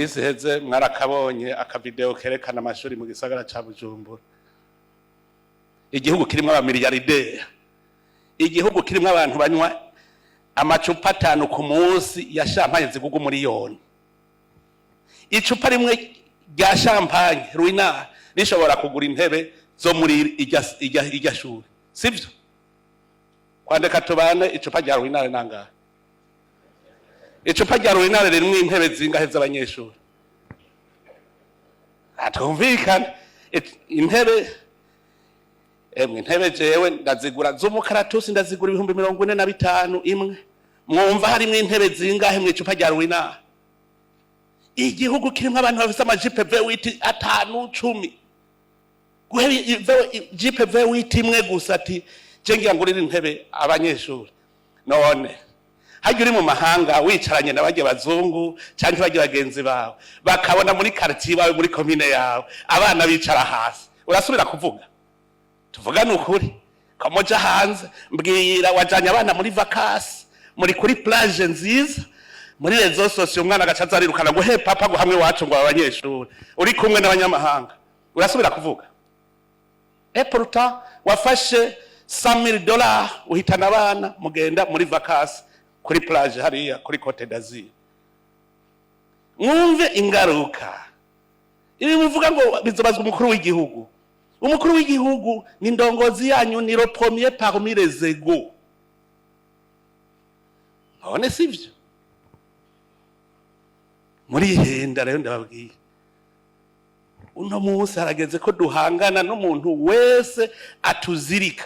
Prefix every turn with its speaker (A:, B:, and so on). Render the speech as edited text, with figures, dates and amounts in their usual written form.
A: Minsi iheze mwarakabonye akavideo kerekana amashuri mu gisagara ca Bujumbura. Igihugu kirimwo abamiliyarderi, igihugu kirimwo abantu banywa amacupa 5 ku munsi ya champagne zigugwa 1 miliyoni. Icupa rimwe rya champagne Ruinart rishobora kugura intebe zo muri irya shuri, sivyo? Kwandika tubane, icupa rya Ruinart nangahe? Icupa rya Ruinart ririmwo intebe zingahe z'abanyeshuri? Atumvikana intebe. Emwe, intebe jewe ndazigura z'umukaratusi, ndazigura 45,000 imwe. Mwumva harimwo intebe zingahe mu icupa rya Ruinart? Igihugu kirimwo abantu bafise amajipe V8 5, 10, guhera jipe V8 imwe gusa, ati je ngira ngurire intebe abanyeshuri. None harya uri mu mahanga wicaranye na barya bazungu canke barya bagenzi bawe, bakabona muri quartier iwawe, muri komine yawe, abana bicara hasi, urasubira kuvuga? Tuvugane ukuri. Ko muja hanze, mbwira, wajanye abana muri vacances, muri kuri plage nziza, muri réseaux sociaux, umwana agaca aza arirukana ngo: "He papa," ngo hamwe wacu ngo abanyeshuri, uri kumwe n'abanyamahanga, urasubira kuvuga? Et pourtant wafashe $100,000, uhitana abana, mugenda muri vacances kuri plage hariya kuri Côte d'Azur. Mwumve ingaruka. Ibi muvuga ngo bizobazwa umukuru w'igihugu, umukuru w'igihugu ni ndongozi yanyu, ni le premier parmi les égaux. None sivyo? Murihenda. Rero ndababwiye, uno munsi harageze ko duhangana n'umuntu wese atuzirika.